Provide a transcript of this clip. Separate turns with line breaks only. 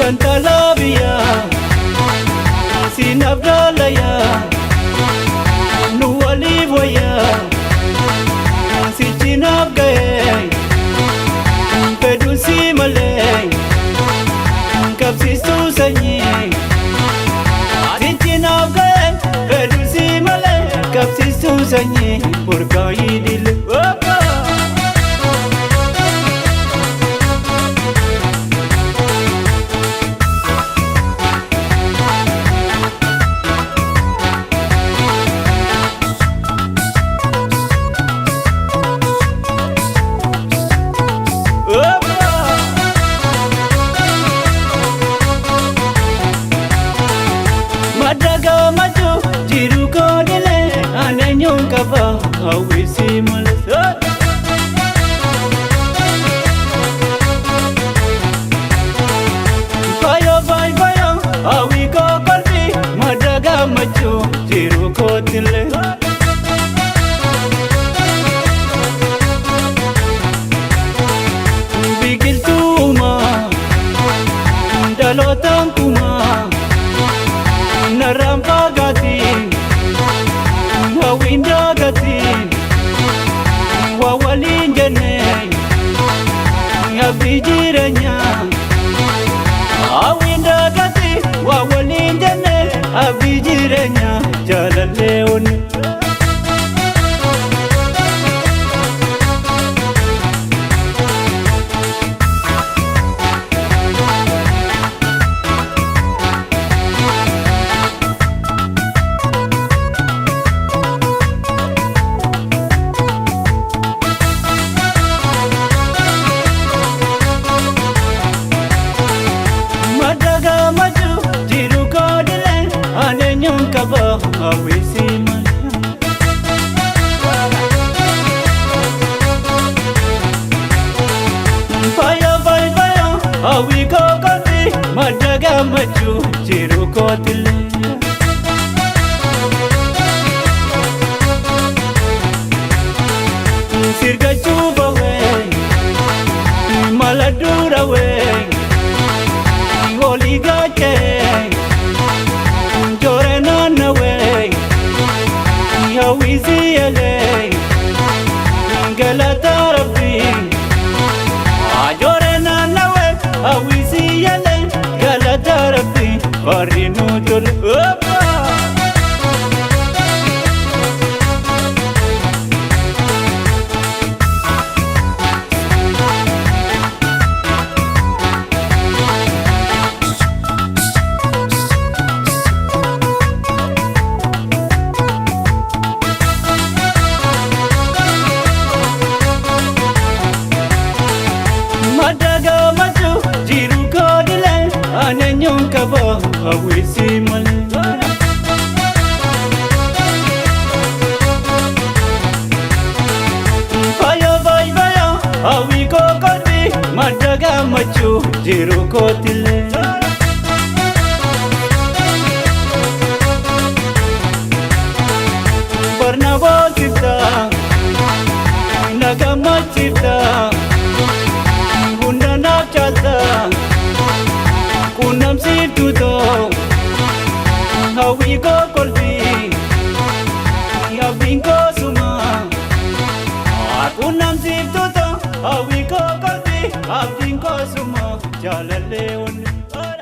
Intala biyyaa siinaaf gaalayaa nu waliif wayyaa sichinaaf ga'ee fedhuun si malee qabsiistuu sanyii sichinaaf ga'ee fedhuun si malee qabsiistuu sanyii burqaayii dile. Madda gammachuu jiru koodilee aneenyuun qaba hawwisi malee. Fayo fayo fayo hawwi koo kolfi madda gammachuu jiru kootilee. Biqiltuumaa dhalootaan kumaa. Narraan fagaatiin hawwiin daagatiin waa waliin jennee abdii jireenyaa. Hawwiin daagatiin waa waliin jennee abdii jireenyaa jaalallee onne. Madda gammachuu jiru koodilee aneenyuun qaba hawwisi malee. Fayo fayo fayo hawwi koo kolfi madda gammachuu jiru kootilee. Sirgachuu bawee mala durawee olii gaachee joore naannawee hawwisi elee galata rabbii joore naannawee hawwisi elee galata rabbii barri nu tole. Madda gammachuu jiru koodilee aneenyuun qaba hawwisi malee. Fayo fayo fayo hawwi koo kolfi madda gammachuu jiru kootilee. Barna boosifta na gammachiifta. Hunda naaf caalta quunnamsiiftuu too hawwii koo kolfi abdiin koo suma quunnamsiiftuu too hawwii koo kolfi abdiin koo suma jaalallee onne.